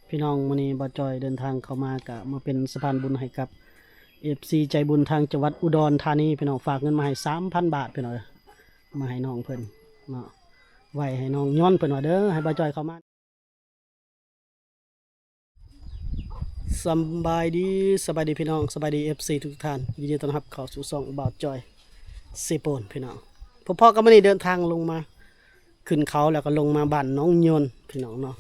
ພີ່ນ້ອງ ມື້ນີ້ບ່າວຈ້ອຍເດີນທາງເຂົ້າມາ ກະມາເປັນສະພານບຸນໃຫ້ກັບເອັຟຊີໃຈບຸນທາງຈັງຫວັດອຸດອນທານີ ພີ່ນ້ອງ. ຝາກເງິນມາໃຫ້ສາມພັນບາດ ພີ່ນ້ອງເອີຍ ມາໃຫ້ນ້ອງເພິ່ນເນາະ ໄວ້ໃຫ້ນ້ອງຍົນ ເພິ່ນວ່າເດີ ໃຫ້ບ່າວຈ້ອຍເຂົ້າມາ. ສຳບາຍດີ ສະບາຍດີພີ່ນ້ອງ ສະບາຍດີເອັຟຊີທຸກທ່ານ ຍິນດີຕ້ອນຮັບເຂົ້າສູ່ຊ່ອງບ່າວຈ້ອຍເຊໂປນ ພີ່ນ້ອງ. ພໍ້ໆກັນມື້ນີ້ເດີນທາງລົງມາ ຂຶ້ນເຂົາແລ້ວກໍລົງມາບ້ານໜອງຍົນ ພີ່ນ້ອງເນາະ.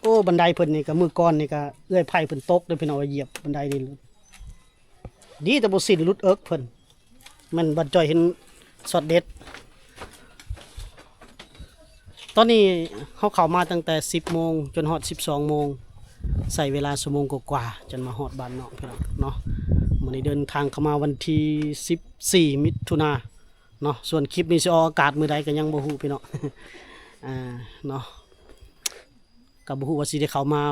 ໂອ້ ບັນໄດເພິ່ນນີ້ກໍ ມື້ກ່ອນນີ້ກໍເອື້ອຍໄພເພິ່ນຕົກເດີພີ່ນ້ອງ ວ່າຢຽບບັນໄດນີ້ ດີແຕ່ບໍ່ສິ້ນ ຫຼຸດເອິກເພິ່ນ. ແມ່ນບ່າວຈ້ອຍເຫັນຊັອດເດັດ. ຕອນນີ້ເຮົາເຂົ້າມາຕັ້ງແຕ່ສິບໂມງຈົນຮອດສິບສອງໂມງ ໃຊ້ເວລາຊົ່ວໂມງກວ່າໆ ຈົນມາຮອດບ້ານນ້ອງ ພີ່ນ້ອງເນາະ. ມື້ນີ້ເດີນທາງເຂົ້າມາວັນທີສິບສີ່ ມິຖຸນາເນາະ. ສ່ວນຄລິບນີ້ຊິອອກອາກາດມື້ໃດກໍຍັງບໍ່ຮູ້ ພີ່ນ້ອງ ອ່າ ເນາະ. ກໍບໍ່ຮູ້ວ່າຊິໄດ້ເຂົ້າມາ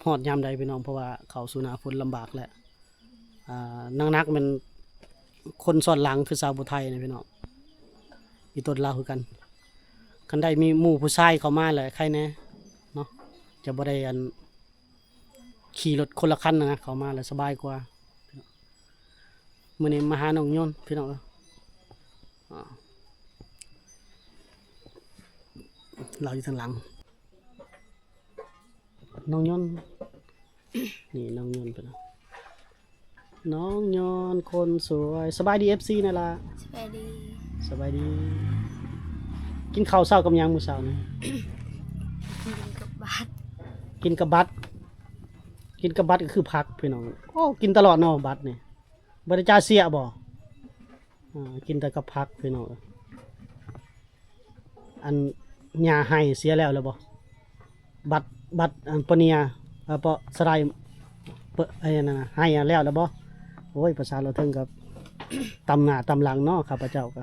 ຮອດຍາມໃດ ພີ່ນ້ອງ ເພາະວ່າເຂົ້າສູ່ໜ້າຝົນລຳບາກແຫຼະ. ອ່າ ໜັກໆແມ່ນຄົນຊ້ອນຫຼັງຄືສາວຜູ້ໄທນະ ພີ່ນ້ອງ ອີ່ຕົນລາວຄືກັນ. ຄັນໄດ້ມີໝູ່ຜູ້ຊາຍເຂົ້າມາແຫຼະໄຄແດ່ເນາະ ຈະບໍ່ໄດ້ອັນ ຂີ່ລົດຄົນລະຄັນນະ ເຂົ້າມາແລ້ວສະບາຍກວ່າ. ມື້ນີ້ມາຫານ້ອງຍົນ ພີ່ນ້ອງເອີຍ ອ່າ ລາວຢູ່ທາງຫຼັງ ນ້ອງຍົນ ນີ້ນ້ອງຍົນເພິ່ນ ນ້ອງຍົນຄົນສວຍ. ສະບາຍດີເອັຟຊີແດ່ລະ. ສະບາຍດີ ສະບາຍດີ. ກິນເຂົ້າເຊົ້າກັບຫຍັງມື້ເຊົ້ານີ້? ກິນກັບບັດ ກິນກັບບັດ ກິນກັບບັດກໍຄືຜັກ ພີ່ນ້ອງ. ໂອ້ ກິນຕະຫຼອດເນາະບັດນີ້ ບໍ່ໄດ້ຈ່າຍເສຍບໍ່? ອ່າ ກິນແຕ່ກັບຜັກ ພີ່ນ້ອງ. ອັນຫຍ້າໄຮ່ເສຍແລ້ວ ແລ້ວບໍ່? ບັດ ບັດ ອັນປະເນຍ ເອີ ປະສະໄລ ເປີ ໄອ້ນັ້ນນະ ໄຮ່ແລ້ວ ແລ້ວບໍ່? ໂອ້ຍ ພາສາລາວເທິງກັບ ຕຳໜ້າຕຳຫຼັງເນາະ ຂ້າພະເຈົ້າກໍ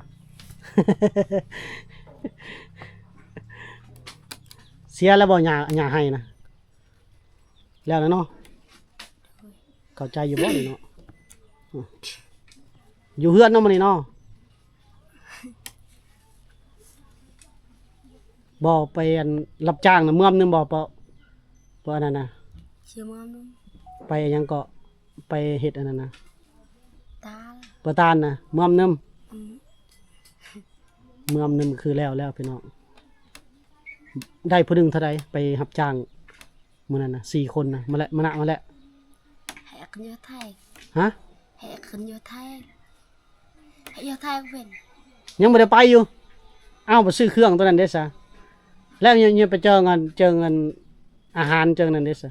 ເສຍແລ້ວບໍ່ ຫຍ້າ ຫຍ້າໄຮ່ນະ? ແລ້ວນະເນາະ ເຂົ້າໃຈຢູ່ບໍ່ນີ້ເນາະ? ຢູ່ເຮືອນເນາະມື້ນີ້ເນາະ ບໍ່ໄປອັນຮັບຈ້າງນະ ເມືອມໜຶ່ງບໍ່? ເພາະ ເພາະອັນນັ້ນນະ ຊິເມືອມໜຶ່ງ ໄປຫຍັງເກາະ ໄປເຮັດອັນນັ້ນນະ ຕານ ເປີດຕານນະ ເມືອມໜຶ່ງ ອືມ ເມືອມໜຶ່ງຄືແລ້ວແລ້ວ ພີ່ນ້ອງ. ໄດ້ຜູ້ໜຶ່ງເທົ່າໃດ ໄປຮັບຈ້າງມື້ນັ້ນນະ ສີ່ຄົນນະ ມາແຫຼະ ມານະ ມາແຫຼະ ໃຫ້ເອົາຂຶ້ນຢູ່ໄທ ຮະ ໃຫ້ເອົາຂຶ້ນຢູ່ໄທ ໃຫ້ຢູ່ໄທເພິ່ນ ຍັງບໍ່ໄດ້ໄປຢູ່. ອ້າວ ໄປຊື້ເຄື່ອງຕົວນັ້ນເດ້ຊະ ແລ້ວຍັງ ຍັງໄປເຈີເງິນ ເຈີເງິນອາຫານເຈີນັ້ນເດ້ຊະ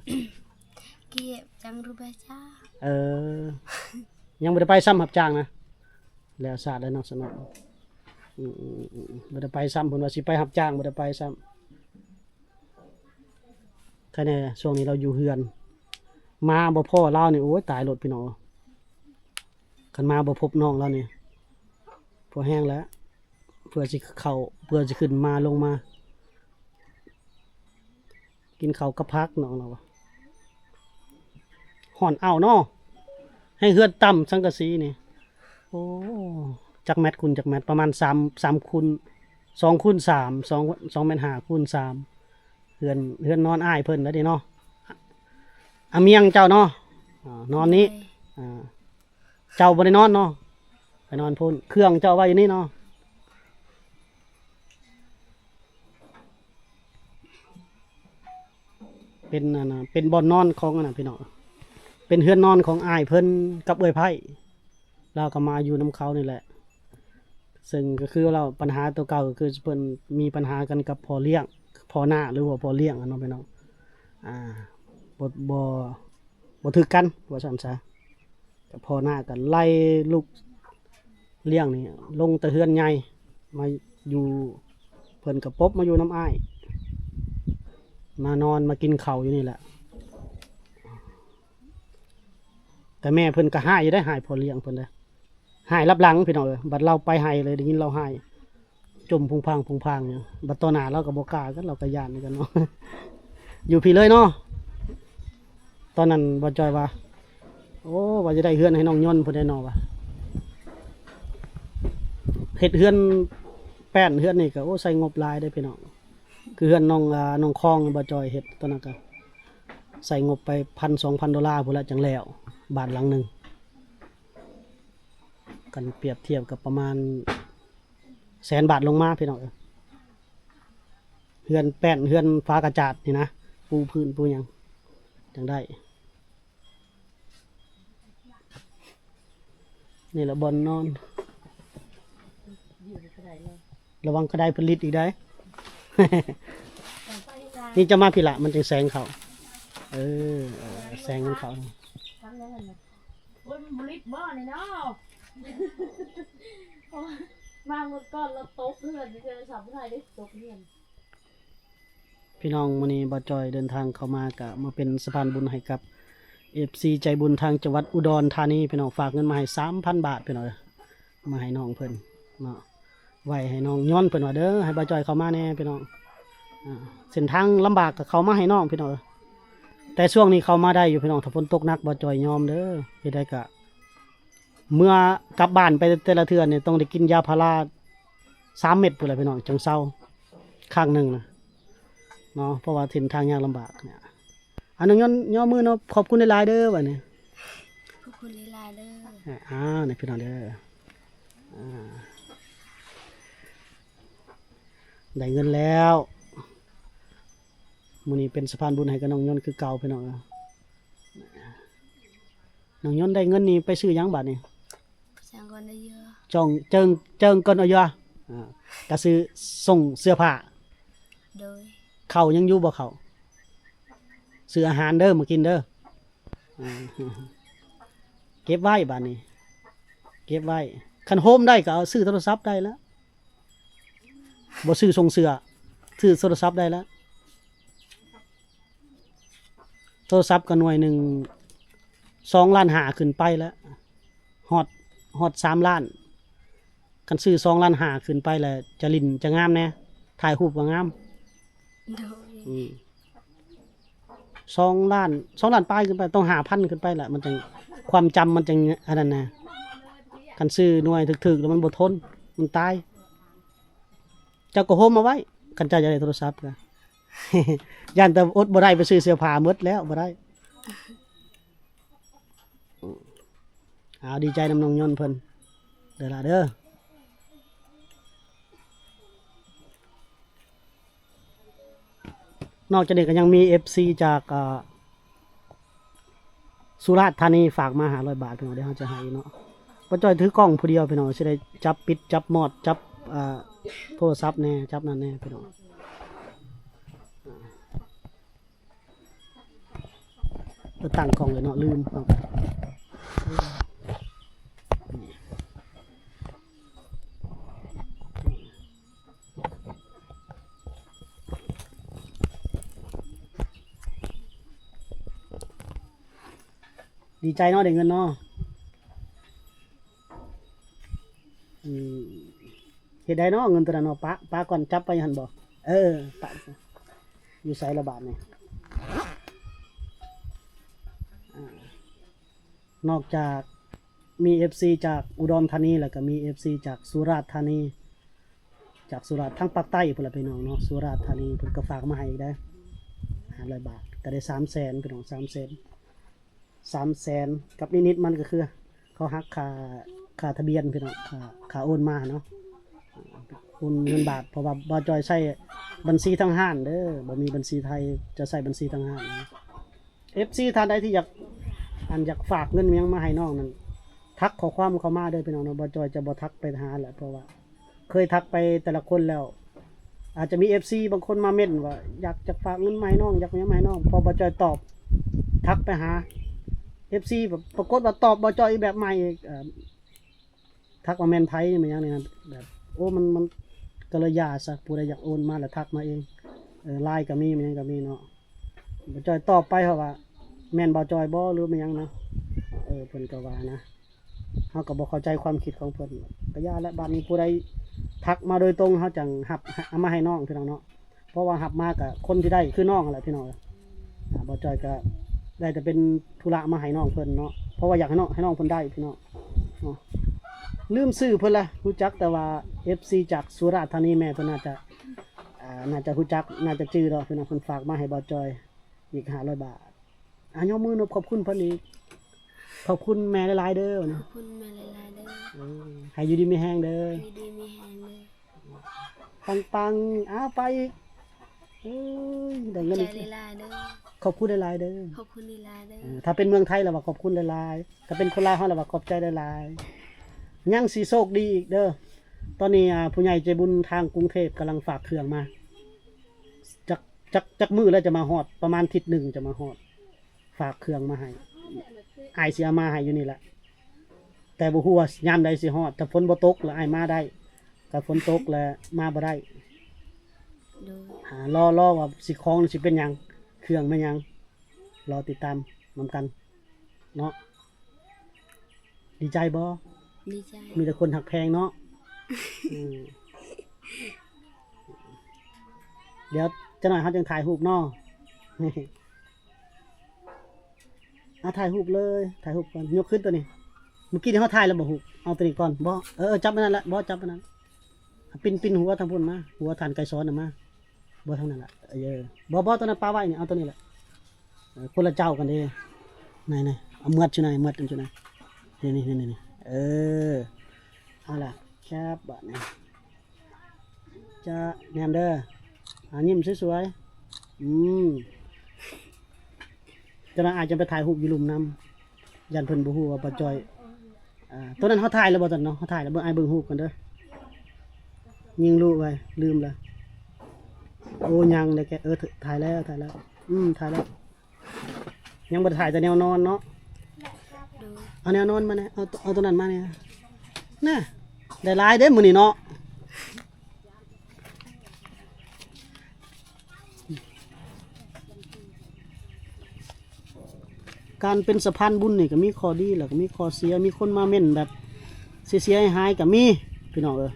ກຽບຈັ່ງຮູ້ແບຈາ ເອີ ຍັງບໍ່ໄດ້ໄປຊ້ຳຮັບຈ້າງນະ. ແລ້ວຊາດແລ້ວເນາະ ສະເນາະ ອືມ ບໍ່ໄດ້ໄປຊ້ຳ ເພິ່ນວ່າຊິໄປຮັບຈ້າງ ບໍ່ໄດ້ໄປຊ້ຳ. ໃຄແນ່ຊ່ວງນີ້ລາວຢູ່ເຮືອນ ມາບໍ່ພໍ້ລາວນີ້ ໂອ້ຍ ຕາຍໂລດ ພີ່ນ້ອງ. ຄັນມາບໍ່ພົບນ້ອງລາວນີ້ ພໍແຮງແລ້ວ ເພື່ອຊິເຂົ້າ ເພື່ອຊິຂຶ້ນມາລົງມາ ກິນເຂົ້າກັບຜັກເນາະ ລາວວ່າ. ຮ້ອນອ້າວເນາະ ໃຫ້ເຮືອນຕ່ຳສັງກະສີນີ້. ໂອ້ ຈັກແມັດຄູນຈັກແມັດ? ປະມານສາມ ສາມຄູນ ສອງຄູນສາມ ສອງ ສອງແມັດຫ້າຄູນສາມ. ເຮືອນ ເຮືອນນອນອ້າຍເພິ່ນແລ້ວນີ້ເນາະ ອາມຽງເຈົ້າເນາະ. ອ່າ ນອນນີ້ ໂດຍ ອ່າ ເຈົ້າບໍ່ໄດ້ນອນເນາະ ໄປນອນພຸ້ນ ເຄື່ອງເຈົ້າໄວ້ຢູ່ນີ້ເນາະ. ເປັນອັນນ່າ ເປັນບ່ອນນອນຂອງອັນນ່າ ພີ່ນ້ອງ ເປັນເຮືອນນອນຂອງອ້າຍເພິ່ນກັບເອື້ອຍໄພ ລາວກໍມາຢູ່ນຳເຂົານີ້ແຫຼະ. ເຊິ່ງກໍຄືລາວ ບັນຫາຕົວເກົ່າກໍຄືເພິ່ນມີບັນຫາກັນກັບພໍ່ລ້ຽງ ພໍ່ນ້າ ຫຼືວ່າພໍ່ລ້ຽງຫັ້ນເນາະ ພີ່ນ້ອງ ອ່າ ບໍ່ ບໍ່ ບໍ່ຖືກກັນວ່າຊັ້ນຊະ. ກໍພໍ່ນ້າກໍໄລ່ລູກລ້ຽງນີ້ລົງແຕ່ເຮືອນໃຫຍ່ມາຢູ່ ເພິ່ນກໍປົບມາຢູ່ນຳອ້າຍ ມານອນມາກິນເຂົ້າຢູ່ນີ້ແຫຼະ. ແຕ່ແມ່ເພິ່ນກໍຮ້າຍຢູ່ເດ້ ຮ້າຍພໍ່ລ້ຽງເພິ່ນເດ້ ຮ້າຍລັບຫຼັງ ພີ່ນ້ອງເອີຍ. ບັດລາວໄປໄຮ່ເລີຍ ໄດ້ຍິນລາວຮ້າຍ ຈົ່ມພຸງພັງ ພຸງພັງຢູ່. ບັດຕໍ່ໜ້າລາວກໍບໍ່ກ້າກັນ ລາວກໍຢ້ານຄືກັນເນາະ ຢູ່ພີ້ເລີຍເນາະ. ຕອນນັ້ນບ່າວຈ້ອຍວ່າ ໂອ້ ວ່າຈະໄດ້ເຮືອນໃຫ້ນ້ອງຍົນພຸ້ນແຫຼະເນາະ ວ່າເຮັດເຮືອນ ແປ້ນເຮືອນນີ້ກໍ ໂອ້ ໃຊ້ງົບຫຼາຍເດ້ພີ່ນ້ອງ. ຄືເຮືອນນ້ອງ ອ່າ ນ້ອງຄອງ ບ່າວຈ່ອຍເຮັດຕອນນັ້ນກະໃຊ້ງົບໄປພັນສອງພັນໂດລາພຸ້ນລະ ຈັ່ງແລ້ວ ບ້ານຫຼັງໜຶ່ງ. ຄັນປຽບທຽບກັບປະມານແສນບາດລົງມາ ພີ່ນ້ອງເອີຍ. ເຮືອນແປ້ນ ເຮືອນຝາກະຈາດນີ້ນະ ປູພື້ນປູຫຍັງ ຈັ່ງໄດ້. ນີ້ລະບ່ອນນອນ. ລະວັງກະໄດເພິ່ນລິດອີກໄດ໋. ນີ້ຈະມາພີ້ລະ ມັນຈຶ່ງແສງເຂົ້າ. ເອີ ເອີ ແສງມັນເຂົ້າ. ໂອ້ຍ ມັນບໍ່ລິດບໍ່ນີ້ເນາະ. ມາມື້ກ່ອນລະຕົກເຮືອນ ເທື່ອສາມໄດ້ຕົກເຮືອນ. ພີ່ນ້ອງ ມື້ນີ້ບ່າວຈ່ອຍເດີນທາງເຂົ້າມາ ກະມາເປັນສະພານບຸນໃຫ້ກັບເອັຟຊີໃຈບຸນທາງຈັງຫວັດອຸດອນທານີ ພີ່ນ້ອງ. ຝາກເງິນມາໃຫ້ສາມພັນບາດ ພີ່ນ້ອງເອີຍ ມາໃຫ້ນ້ອງເພິ່ນເນາະ ໄວ້ໃຫ້ນ້ອງຍອນ ເພິ່ນວ່າເດີ ໃຫ້ບ່າວຈ່ອຍເຂົ້າມາແດ່ ພີ່ນ້ອງ. ອ່າ ເສັ້ນທາງລຳບາກກະເຂົ້າມາໃຫ້ນ້ອງ ພີ່ນ້ອງເອີຍ. ແຕ່ຊ່ວງນີ້ເຂົ້າມາໄດ້ຢູ່ ພີ່ນ້ອງ. ຖ້າຝົນຕົກໜັກ ບ່າວຈ່ອຍຍອມເດີ. ເຮັດໃດກະ ເມື່ອກັບບ້ານໄປແຕ່ລະເທື່ອນີ້ ຕ້ອງໄດ້ກິນຢາພາລາສາມເມັດພຸ້ນແຫຼະ ພີ່ນ້ອງ ຈັ່ງເຊົາ ຄັ້ງໜຶ່ງນະເນາະ ເພາະວ່າເສັ້ນທາງຍາກລຳບາກ. ອັນໜຶ່ງ ຍ້ອນ ຍໍມືເນາະ. ຂອບຄຸນຫຼາຍໆເດີ ບາດນີ້ ຂອບຄຸນຫຼາຍໆເດີ. ອ່າ ນີ້ພີ່ນ້ອງເດີ ອ່າ ໄດ້ເງິນແລ້ວ. ມື້ນີ້ເປັນສະພານບຸນໃຫ້ກັບນ້ອງຍົນຄືເກົ່າ ພີ່ນ້ອງ. ນ້ອງຍົນໄດ້ເງິນນີ້ໄປຊື້ຫຍັງບາດນີ້? ຈ່ອງ ເຈີງ ເຈີງກ່ອນເອົາຢູ່ ອ່າ ກະຊື້ສົ່ງເສື້ອຜ້າ. ໂດຍ. ເຂົ້າຍັງຢູ່ບໍ່ເຂົ້າ? ຊື້ອາຫານເດີ ມາກິນເດີ. ເກັບໄວ້ບາດນີ້ ເກັບໄວ້. ຄັນໂຮມໄດ້ກະເອົາຊື້ໂທລະສັບໄດ້ລະ. ບໍ່ຊື້ສົ່ງເສື້ອ ຊື້ໂທລະສັບໄດ້ລະ. ໂທລະສັບກະໜ່ວຍໜຶ່ງສອງລ້ານຫ້າຂຶ້ນໄປລະ ຮອດ ຮອດສາມລ້ານ. ຄັນຊື້ສອງລ້ານຫ້າຂຶ້ນໄປລະ ຈະຫຼິ້ນຈະງາມແດ່ ຖ່າຍຮູບກະງາມ. ໂດຍ. ອືມ ສອງລ້ານ ສອງລ້ານປາຍຂຶ້ນໄປ ຕ້ອງຫ້າພັນຂຶ້ນໄປລະ ມັນຈັ່ງ ຄວາມຈຳມັນຈັ່ງອັນນັ້ນນະ. ຄັນຊື້ໜ່ວຍຖືກໆລະມັນບໍ່ທົນ ມັນຕາຍ. ເຈົ້າກະໂຮມເອົາໄວ້ ຄັນເຈົ້າຢາກໄດ້ໂທລະສັບກະ ຢ້ານແຕ່ອົດບໍ່ໄດ້ໄປຊື້ເສື້ອຜ້າໝົດແລ້ວ ບໍ່ໄດ້. ເອົາ ດີໃຈນຳນ້ອງຍົນເພິ່ນເດີລະເດີ. ນອກຈາກນີ້ກະຍັງມີເອັຟຊີຈາກ ອ່າ ສຸລາດທານີ ຝາກມາຫ້າຮ້ອຍບາດ ພີ່ນ້ອງ. ດຽວເຮົາຈະໃຫ້ເນາະ ບໍ່ຈ່ອຍຖືກ້ອງຜູ້ດຽວ ພີ່ນ້ອງ ຊິໄດ້ຈັບປິດຈັບມອດ ຈັບ ອ່າ ໂທລະສັບແດ່ ຈັບນັ້ນແດ່ ພີ່ນ້ອງ. ເອີ ຕັ້ງກ້ອງເລີຍເນາະ ລືມເນາະ. ດີໃຈເນາະ ໄດ້ເງິນເນາະ. ອືມ ເຮັດໄດ້ເນາະ ເງິນໂຕນັ້ນເນາະ. ປະ ປະກ່ອນ ຈັບໄວ້ຫັ້ນບໍ່? ເອີ ປະ ຢູ່ໃສລະບາດນີ້? ອ່າ ນອກຈາກມີເອັຟຊີຈາກອຸດອນທານີ ແລ້ວກະມີເອັຟຊີຈາກສຸລາດທານີ ຈາກສຸລາດ ທາງປາກໃຕ້ພຸ້ນລະ ພີ່ນ້ອງເນາະ. ສຸລາດທານີເພິ່ນກະຝາກມາໃຫ້ອີກໄດ໋ ຫ້າຮ້ອຍບາດ ກະໄດ້ສາມແສນ ພີ່ນ້ອງ ສາມແສນ. ສາມແສນກັບນິດໆ ມັນກະຄືເຂົາຫັກຄ່າ ຄ່າທະບຽນ ພີ່ນ້ອງ ຄ່າ ຄ່າໂອນມາເນາະ ໂອນເງິນບາດ ເພາະວ່າບ່າວຈ່ອຍໃຊ້ບັນຊີທາງຮ້ານເດີ ບໍ່ມີບັນຊີໄທ ຈະໃຊ້ບັນຊີທາງຮ້ານ. ເອັຟຊີທ່ານໃດທີ່ຢາກ ອັນ ຢາກຝາກເງິນຫຍັງມາໃຫ້ນ້ອງນັ້ນ ທັກຂໍ້ຄວາມເຂົ້າມາເດີ ພີ່ນ້ອງເນາະ. ບ່າວຈ່ອຍຈະບໍ່ທັກໄປຫາແຫຼະ ເພາະວ່າ ເຄີຍທັກໄປແຕ່ລະຄົນແລ້ວ ອາດຈະມີເອັຟຊີບາງຄົນມາເມັ້ນວ່າ ຢາກ ຢາກຝາກເງິນມາໃຫ້ນ້ອງ ຢາກຫຍັງມາໃຫ້ນ້ອງ ພໍບ່າວຈ່ອຍຕອບ ທັກໄປຫາເອັຟຊີ ແບບປາກົດວ່າຕອບບ່າວຈ່ອຍອີກແບບໃໝ່ອີກ ເອີ ທັກວ່າແມ່ນໃຜ ແມ່ນຫຍັງນີ້ນະ ແບບ ໂອ້ ມັນ ມັນກະເລີຍຢ່າຊະ ຜູ້ໃດຢາກໂອນມາລະທັກມາເອງ ເອີ ລາຍກະມີ ແມ່ນຫຍັງກະມີເນາະ. ບ່າວຈ່ອຍຕອບໄປເພາະວ່າ ແມ່ນບ່າວຈ່ອຍບໍ່ ຫຼືແມ່ນຫຍັງນະ ເອີ ເພິ່ນກະວ່ານະ ເຮົາກະບໍ່ເຂົ້າໃຈຄວາມຄິດຂອງເພິ່ນ ກະຢ່າແຫຼະ. ບາດນີ້ຜູ້ໃດທັກມາໂດຍຕົງ ເຮົາຈັ່ງຮັບ ເອົາມາໃຫ້ນ້ອງ ພີ່ນ້ອງເນາະ ເພາະວ່າຮັບມາກະຄົນທີ່ໄດ້ຄືນ້ອງຫັ້ນແຫຼະ ພີ່ນ້ອງ. ອາ ບ່າວຈ່ອຍກະໄດ້ແຕ່ເປັນທຸລະມາໃຫ້ນ້ອງເພິ່ນເນາະ ເພາະວ່າຢາກໃຫ້ນ້ອງ ໃຫ້ນ້ອງເພິ່ນໄດ້ ພີ່ນ້ອງເນາະ. ລືມຊື່ເພິ່ນລະ ຮູ້ຈັກແຕ່ວ່າເອັຟຊີຈາກສຸລາດທານີ ແມ່ເພິ່ນໜ້າຈະ ອ່າ ໜ້າຈະຮູ້ຈັກ ໜ້າຈະຈື່ດອກພີ່ນ້ອງ ເພິ່ນຝາກມາໃຫ້ບ່າວຈ່ອຍອີກຫ້າຮ້ອຍບາດ. ອາ ຍົກມືນົບຂອບຄຸນເພິ່ນອີກ. ຂອບຄຸນແມ່ຫຼາຍໆເດີ. ຂອບຄຸນແມ່ຫຼາຍໆເດີ. ເອີ ໃຫ້ຢູ່ດີມີແຮງເດີ. ຢູ່ດີມີແຮງເດີ. ປັງໆ. ອ້າວ ໄປອີກ. ເອີຍ ໄດ້ເງິນອີກ. ຂອບໃຈຫຼາຍໆເດີ. ຂອບຄຸນຫຼາຍໆເດີ. ຂອບຄຸນຫຼາຍໆເດີ. ເອີ ຖ້າເປັນເມືອງໄທລະວ່າຂອບຄຸນຫຼາຍໆ, ຖ້າເປັນຄົນລາວເຮົາລະວ່າຂອບໃຈຫຼາຍໆ. ຍັງຊິໂຊກດີອີກເດີ. ຕອນນີ້ ອາ ຜູ້ໃຫຍ່ໃຈບຸນທາງກຸງເທບກຳລັງຝາກເຄື່ອງມາ. ຈັກ ຈັກ ຈັກມື້ແລ້ວຈະມາຮອດ, ປະມານທິດໜຶ່ງຈະມາຮອດ. ຝາກເຄື່ອງມາໃຫ້, ອ້າຍຊິເອົາມາໃຫ້ຢູ່ນີ້ແຫຼະ, ແຕ່ບໍ່ຮູ້ວ່າຍາມໃດຊິຮອດ. ຖ້າຝົນບໍ່ຕົກລະອ້າຍມາໄດ້, ຖ້າຝົນຕົກລະມາບໍ່ໄດ້. ໂດຍ. ອາ ລໍ ລໍວ່າຊິ ຂອງຊິເປັນຫຍັງ, ເຄື່ອງແມ່ນຫຍັງ, ລໍຕິດຕາມນຳກັນເນາະ. ດີໃຈບໍ່? ດີໃຈ. ມີແຕ່ຄົນຮັກແພງເນາະ. ອືມ ດຽວຈັກໜ້ອຍເຮົາຈັ່ງຖ່າຍຮູບເນາະ. ອາ ຖ່າຍຮູບເລີຍ, ຖ່າຍຮູບກ່ອນ. ຍົກຂຶ້ນໂຕນີ້. ເມື່ອກີ້ນີ້ເຮົາຖ່າຍແລ້ວບໍ່ຮູບ? ເອົາໂຕນີ້ກ່ອນ. ບໍ່ ເອີ ຈັບອັນນັ້ນແຫຼະ. ບໍ່ ຈັບອັນນັ້ນ. ປິ່ນ ປິ່ນຫົວທາງພຸ້ນມາ, ຫົວທ່ານໄກສອນນະມາ. ບໍ່ ທາງນັ້ນລະ. ເອີ ບໍ່ ບໍ່ ໂຕນັ້ນປະໄວ້ນີ້, ເອົາໂຕນີ້ລະ. ເອີ ຄົນລະເຈົ້າກັນເດ້. ນີ້ໆ ເອົາເມືອດຢູ່ໃນ, ເມືອດຢູ່ໃນ. ນີ້ໆ ນີ້ໆ ນີ້. ເອີ ເອົາລະ ແຄບບາດນີ້. ຈະແນມເດີ. ອາ ຍິ້ມສວຍໆ. ອືມ ຈັກໜ້ອຍອ້າຍຈະໄປຖ່າຍຮູບຢູ່ລຸ່ມນຳ. ຢ້ານເພິ່ນບໍ່ຮູ້ວ່າບ່າວຈ່ອຍ. ອາ ໂຕນັ້ນເຮົາຖ່າຍແລ້ວບໍ່? ຕອນເນາະ ເຮົາຖ່າຍແລ້ວ. ເບິ່ງ ອ້າຍເບິ່ງຮູບກ່ອນເດີ. ຍິງລູກໄວ້ ລືມລະ. ໂອ້ ຍັງເດ້ແກ. ເອີ ຖ່າຍແລ້ວ ຖ່າຍແລ້ວ. ອືມ ຖ່າຍແລ້ວ. ຍັງບໍ່ໄດ້ຖ່າຍແຕ່ແນວນອນເນາະ. ໂດຍ. ເອົາແນວນອນມາແດ່. ເອົາ ເອົາໂຕນັ້ນມາແດ່. ນະ ໄດ້ຫຼາຍເດ້ມື້ນີ້ເນາະ. ການເປັນສະພານບຸນນີ້ກໍມີຂໍ້ດີ ແລ້ວກໍມີຂໍ້ເສຍ. ມີຄົນມາເມັ້ນແບບເສຍໆຫາຍໆກໍມີ ພີ່ນ້ອງເອີຍ.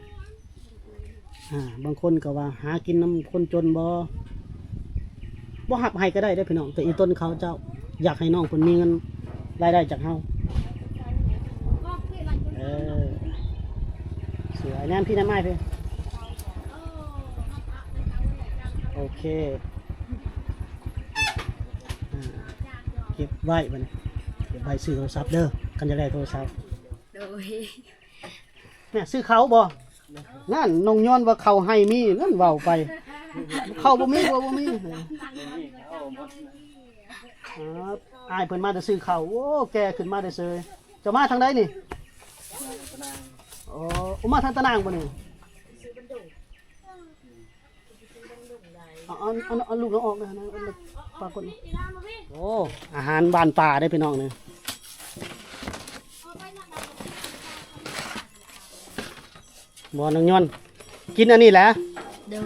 ອາ ບາງຄົນກໍວ່າຫາກິນນຳຄົນຈົນບໍ່ ບໍ່ຮັບໃຫ້ກໍໄດ້ເດ້ພີ່ນ້ອງ, ແຕ່ອີຕົນເຂົາເຈົ້າຢາກໃຫ້ນ້ອງເພິ່ນມີເງິນລາຍໄດ້ຈາກເຮົາ. ເອີ ສວຍ. ແນມພີ່ ແນມອ້າຍພີ່. ໂອເຄ ອາ ເກັບໄວ້ບັດນີ້, ເກັບໄວ້ຊື້ໂທລະສັບເດີ ຄັນຢາກໄດ້ໂທລະສັບ. ໂດຍ. ແມ່ນ ຊື້ເຂົ້າບໍ່? ນັ້ນ ນ້ອງຍ້ອນວ່າເຂົ້າໄຮ່ມີ ນັ້ນເວົ້າໄປ. ເຂົ້າບໍ່ມີ ບໍ່ ບໍ່ມີ. ອາ ອ້າຍເພິ່ນມາແຕ່ຊື້ເຂົ້າ. ໂອ້ ແກ່ຂຶ້ນມາໄດ້ເສີຍ. ເຈົ້າມາທາງໃດນີ້? ໂອ້ ມາທາງຕານາງບໍ່ນີ້? ເອົາ ເອົາ ເອົາ ເອົາລູກນ້ອງອອກນະ ປາກົດ. ໂອ້ ອາຫານບ້ານປ່າເດ້ພີ່ນ້ອງນີ້. ບໍ່ ນ້ອງຍ້ອນ ກິນອັນນີ້ແຫຼະ. ໂດຍ.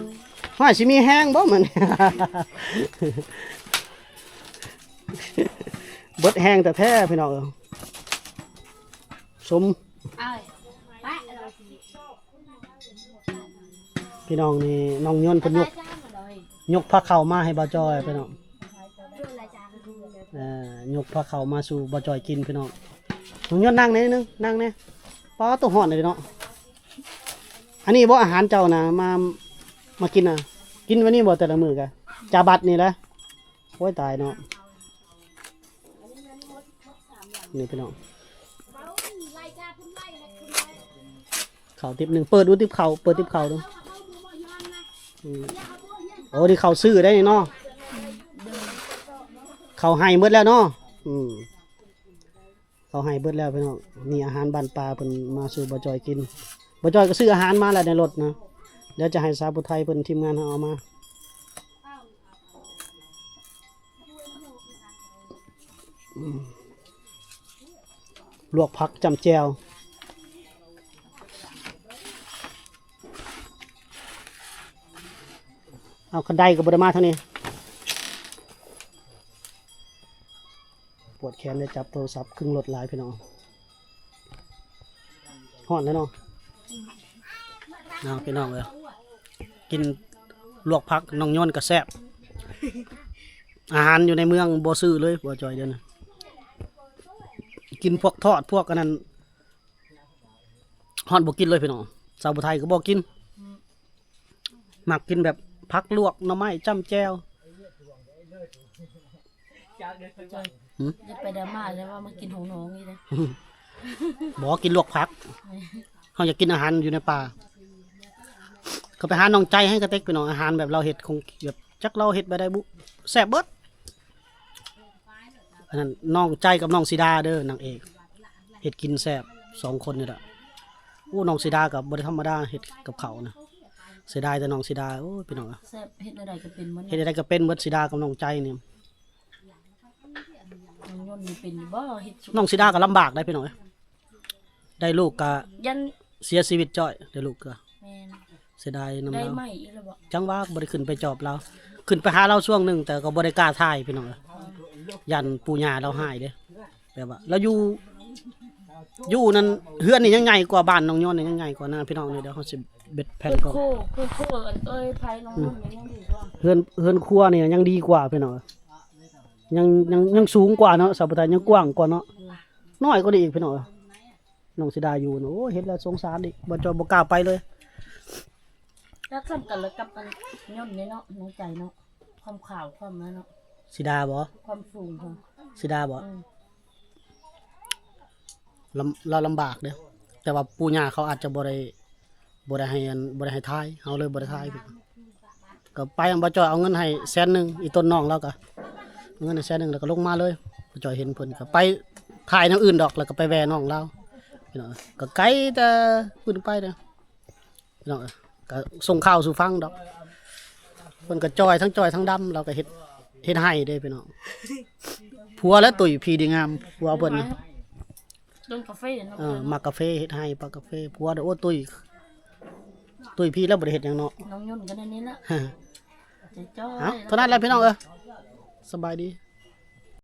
ຫ້ອຍ ຊິມີແຮງບໍ່ມື້ນີ້? ເບິດແຮງແທ້ໆ ພີ່ນ້ອງເອີຍ. ສົມ ພີ່ນ້ອງນີ້ ນ້ອງຍົນເພິ່ນຍົກ ຍົກພາເຂົ້າມາໃຫ້ບ່າວຈ່ອຍພີ່ນ້ອງ. ເອີ ຍົກພາເຂົ້າມາສູ່ບ່າວຈ່ອຍກິນພີ່ນ້ອງ. ນ້ອງຍົນນັ່ງແດ່ໜຶ່ງ ນັ່ງແດ່. ປາດ ໂຕຮ້ອນເດເນາະ. ອັນນີ້ບໍ່ອາຫານເຈົ້ານະ ມາ ມາກິນນະ ກິນໄວ້ນີ້ບໍ່ແຕ່ລະມື້ກະ ຈາບັດນີ້ແຫຼະ. ໂອ້ຍ ຕາຍເນາະ. ນີ້ພີ່ນ້ອງ ເຂົ້າຕິບໜຶ່ງ ເປີດດູຕິບເຂົ້າ ເປີດຕິບເຂົ້າດູ. ອືມ ໂອ້ ນີ້ເຂົ້າຊື້ໄດ້ນີ້ເນາະ. ເຂົ້າໄຮ່ໝົດແລ້ວເນາະ. ອືມ ເຂົ້າໄຮ່ເບິດແລ້ວພີ່ນ້ອງ. ນີ້ອາຫານບ້ານປ່າເພິ່ນມາສູ່ບ່າວຈ່ອຍກິນ. ບ່າວຈ່ອຍກໍຊື້ອາຫານມາແລ້ວໃນລົດນະ. ດຽວຈະໃຫ້ສາວຜູ້ໄທເພິ່ນ ທີມງານເຮົາເອົາມາ. ອືມ ລວກຜັກຈ້ຳແຈ່ວ. ເອົາ ຄັນໄດກໍບໍ່ໄດ້ມາທາງນີ້. ປວດແຂນໄດ້ຈັບໂທລະສັບ ຄຶ່ງລົດຫຼາຍພີ່ນ້ອງ. ຮ້ອນແລ້ວເນາະ. ເອົາ ພີ່ນ້ອງເອີຍ ກິນລວກຜັກນ້ອງຍົນກໍແຊບ. ອາຫານຢູ່ໃນເມືອງບໍ່ຊື້ເລີຍ ບ່າວຈ່ອຍ ດຽວນີ້ ກິນພວກທອດ ພວກອັນນັ້ນ ຮອດບໍ່ກິນເລີຍພີ່ນ້ອງ. ສາວຜູ້ໄທກໍບໍ່ກິນ. ມັກກິນແບບ ຜັກລວກ ໜໍ່ໄມ້ຈ້ຳແຈ່ວ. ຫືມ? ຢ່າໄປດຣາມາເດີວ່າມາກິນຂອງນ້ອງນີ້ເດີ. ບໍ່ ກິນລວກຜັກ. ເຮົາຢາກກິນອາຫານຢູ່ໃນປ່າ. ເຂົາໄປຫານ້ອງໃຈໃຫ້ກະເຕັກ ພີ່ນ້ອງ, ອາຫານແບບລາວເຮັດ ຂອງແບບ ຈັກລາວເຮັດແບບໃດບຸ ແຊບເບິດ. ອັນນັ້ນນ້ອງໃຈກັບນ້ອງສີດາເດີ ນາງເອກ ເຮັດກິນແຊບສອງຄົນນີ້ລະ. ໂອ້ ນ້ອງສີດາກໍບໍ່ໄດ້ທຳມະດາ ເຮັດກັບເຂົ້ານະ. ເສຍດາຍແຕ່ນ້ອງສີດາ. ໂອ້ຍ ພີ່ນ້ອງ ແຊບ ເຮັດແນວໃດກໍເປັນໝົດ ເຮັດແນວໃດກໍເປັນໝົດ ສີດາກັບນ້ອງໃຈນີ້. ນ້ອງຍົນນີ້ເປັນຢູ່ບໍ່? ເຮັດ ນ້ອງສີດາກໍລຳບາກໄດ໋ ພີ່ນ້ອງເອີຍ. ໄດ້ລູກກະ ຍັນ ເສຍຊີວິດຈ້ອຍ ໄດ້ລູກກະ. ແມ່ນ. ເສຍດາຍນຳ ໄດ້ລາວ ໃໝ່ອີກແລ້ວບໍ່? ຈັ່ງວ່າບໍ່ໄດ້ຂຶ້ນໄປຈອບລາວ. ຂຶ້ນໄປຫາລາວຊ່ວງໜຶ່ງ ແຕ່ກໍບໍ່ໄດ້ກ້າຖ່າຍ ພີ່ນ້ອງເອີຍ. ອໍ. ຢ້ານປູ່ຍ່າລາວຮ້າຍເດ້. ແບບວ່າລາວຢູ່ ຢູ່ນັ້ນ ເຮືອນນີ້ຍັງໃຫຍ່ກວ່າ ບ້ານນ້ອງຍົນນີ້ຍັງໃຫຍ່ກວ່ານະ ພີ່ນ້ອງ. ນີ້ດຽວເຮົາຊິເບັດແຜ່ນກ່ອນ. ໂຄ ໂຄ ໂຄ ອັນເອີຍ ໄຜນ້ອງ ອືມ ຍົນນີ້ຍັງດີກວ່າ ເຮືອນ ເຮືອນຄົວນີ້ຍັງດີກວ່າ ພີ່ນ້ອງ. ຍັງ ຍັງ ຍັງສູງກວ່າເນາະ ສາວຜູ້ໄທ ຍັງກວ້າງກວ່າເນາະ. ອືມ. ນ້ອຍກວ່ານີ້ອີກ ພີ່ນ້ອງ. ນ້ອງສີດາຢູ່ນະ ໂອ້ຍ ເຫັນແລ້ວສົງສານອີກ ບໍ່ຈອຍບໍ່ກ້າໄປເລີຍ. ແລ້ວສ່ຳກັນລະກັບອັນຍົນນີ້ເນາະ ນ້ອງໃຈເນາະ ຄວາມຂາວ ຄວາມນັ້ນເນາະ. ສີດາບໍ່? ຄວາມສູງເພິ່ນ. ສີດາບໍ່? ອືມ. ລຳ ລາວລຳບາກເດ້ ແຕ່ວ່າປູ່ຍ່າເຂົາອາດຈະບໍ່ໄດ້ ບໍ່ໄດ້ໃຫ້ອັນ ບໍ່ໄດ້ໃຫ້ຖ່າຍ ເຮົາເລີຍບໍ່ໄດ້ຖ່າຍ. ກໍໄປ ບ່າວຈ້ອຍເອົາເງິນໃຫ້ແສນໜຶ່ງ ອີ່ຕົນນ້ອງລາວກໍເອົາເງິນໃຫ້ແສນໜຶ່ງ ແລ້ວກໍລົງມາເລີຍ. ບ່າວຈ້ອຍເຫັນເພິ່ນກໍໄປຖ່າຍແນວອື່ນດອກ ແລ້ວກໍໄປແວ່ນ້ອງລາວ ພີ່ນ້ອງ. ກໍໄກແຕ່ພຸ້ນໄປເດ້ ພີ່ນ້ອງ. ກໍສົ່ງຂ່າວສູ່ຟັງດອກ. ເພິ່ນກໍຈ່ອຍ ທັງຈ່ອຍທັງດຳ ລາວກໍເຮັດ ເຮັດໄຮ່ເດ້ ພີ່ນ້ອງ. ຜົວແລະຕຸ້ຍ ຜີດີງາມ ຜົວເພິ່ນ. ຕົ້ນກາເຟເນາະ. ເອີ ເພິ່ນ ມັກກາເຟ ເຮັດໄຮ່ ປັກກາເຟ. ຜົວ ໂອ້ ຕຸ້ຍ ຕຸ້ຍ ພີ້ແລ້ວບໍ່ໄດ້ເຮັດຫຍັງເນາະ. ນ້ອງຍົນກໍແນວນີ້ລະ ຈະຈ່ອຍ. ເອົາ ເທົ່ານັ້ນແຫຼະ ພີ່ນ້ອງເອີຍ. ສະບາຍດີ.